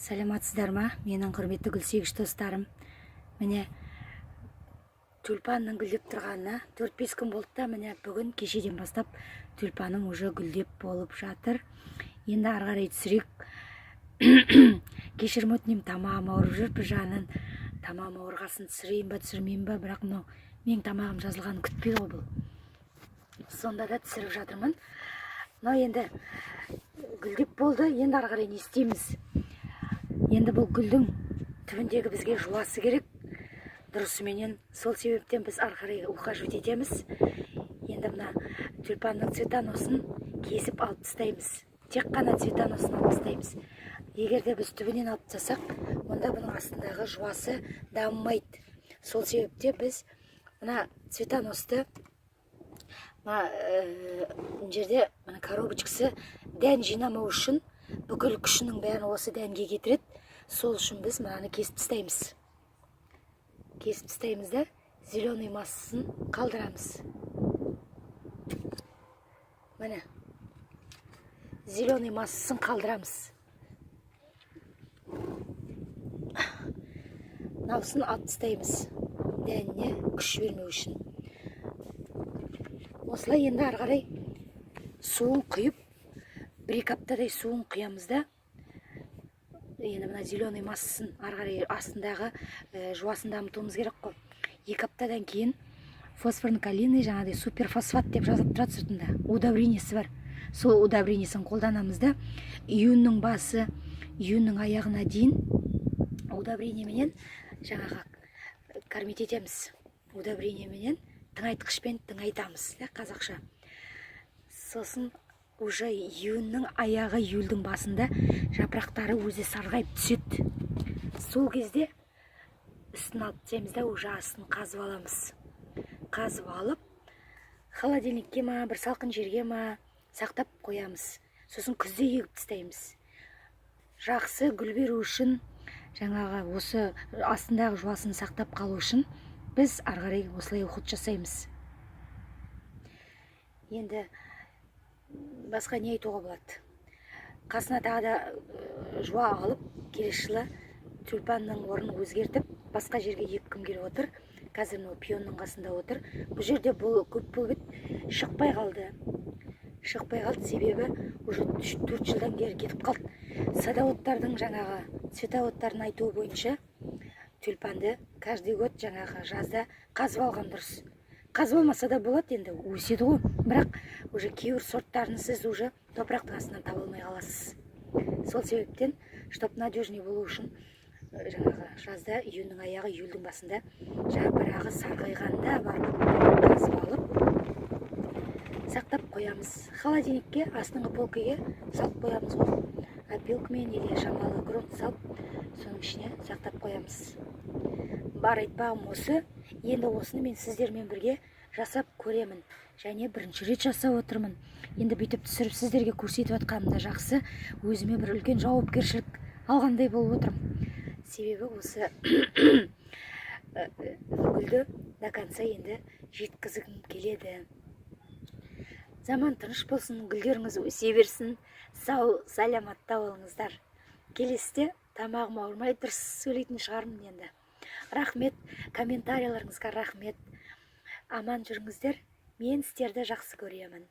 Саламатсыздар ма, менің құрметті гүлсүйгіш достарым! Міне, тюльпанның гүлдеп тұрғанына 4-5 күн болды да, міне, бүгін, кешеден бастап тюльпаным уже гүлдеп болып жатыр. Енді ары қарай түсірейік. Кешірім өтінемін, тамағым ауырып жүр бір жағынан. Тамағым ауырғасын түсірейін ба, түсірмеймін ба, бірақ мынау менің тамағым жазылғанын күтпейді ғой бұл. Сонда да түсіріп жатырмын. Мынау енді гүлдеп болды. Енді ары қарай не істейміз? Енді бұл гүлдің түбіндегі бізге жуасы керек дұрысыменен. Сол себептен біз ары қарай ухаживать етеміз. Енді мына тюльпанның цветоносын кесіп алып тастаймыз, тек қана цветоносын алып тастаймыз. Егер де біз түбінен алып тастасақ, онда бұның астындағы жуасы дамымайды. Сол себепте біз мына цветоносты, мына мына жерде, мына коробочкасы дән жинамау үшін, бүкіл күшінің бәрін осы дәнге кетіреді. Сол үшін біз мынаны кесіп тастаймыз. Кесіп тастаймыз да, зеленый массасын қалдырамыз. Міне, зеленый массасын қалдырамыз, мынаусын алып тастаймыз дәніне күш бермеу үшін. Осылай енді ары қарай суын құйып, 1-2 аптадай суын құямыз да, енді мына зеленый массасын ары қарай астындағы жуасын дамытуымыз керек қой. 2 аптадан кейін фосфорно-калийный, жаңағыдай суперфосфат деп жазылып тұрады сыртында, удобрениесі бар. Сол удобрениесін қолданамыз да, июньнің басы, июньнің аяғына дейін удобрениеменен жаңағы кормить етеміз. Удобрениеменен, тыңайтқышпен тыңайтамыз да қазақша. Сосын уже июньнің аяғы, июльдің басында жапырақтары өзі сарғайып түседі. Сол кезде үстін алып тастаймыз да, уже астын қазып аламыз. Қазып алып, холодильникке ма, бір салқын жерге ма сақтап қоямыз. Сосын күзде егіп тастаймыз. Жақсы гүл беру үшін, жаңағы осы астындағы жуасын сақтап қалу үшін біз ары қарай осылай уход жасаймыз. Енді басқа не айтуға болады? Қасына тағы да жуа алып, келесі жылы тюльпанның орнын өзгертіп, басқа жерге еккім келіп отыр. Қазір мынау пионның қасында отыр. Бұл жерде бұл көп болып еді, шықпай қалды. Шықпай қалды, себебі уже 3-4 жылдан бері кетіп қалды. Садоводтардың, жаңағы цветоводтардың айтуы бойынша, тюльпанды каждый год жаңағы жазда қазып алған дұрыс. Қазып алмаса да болады енді, өседі ғой, бірақ уже кейбір сорттарын сіз уже топырақтың астынан таба алмай қаласыз. Сол себептен, чтоб надежней болу үшін, жаңағы жазда, июньнің аяғы, июльдің басында жапырағы сарғайғанда барып қазып алып, сақтап қоямыз. Холодильникке, астыңғы полкаге салып қоямыз ғой, опилкамен или шамалы грунт салып, соның ішіне сақтап қоямыз. Бар айтпағым осы. Енді осыны мен сіздермен бірге жасап көремін және бірінші рет жасап отырмын. Енді бүйтіп түсіріп, сіздерге көрсетіп жатқаным да жақсы. Өзіме бір үлкен жауапкершілік алғандай болып отырмын, себебі осы гүлді до конца енді жеткізгім келеді. Заман тыныш болсын, гүлдеріңіз өсе берсін, сау саламатта болыңыздар. Келесіде тамағым ауырмай, дұрыс сөйлейтін шығармын енді. Рахмет, комментарияларыңызға рахмет. Аман жүріңіздер, мен сіздерді жақсы көремін.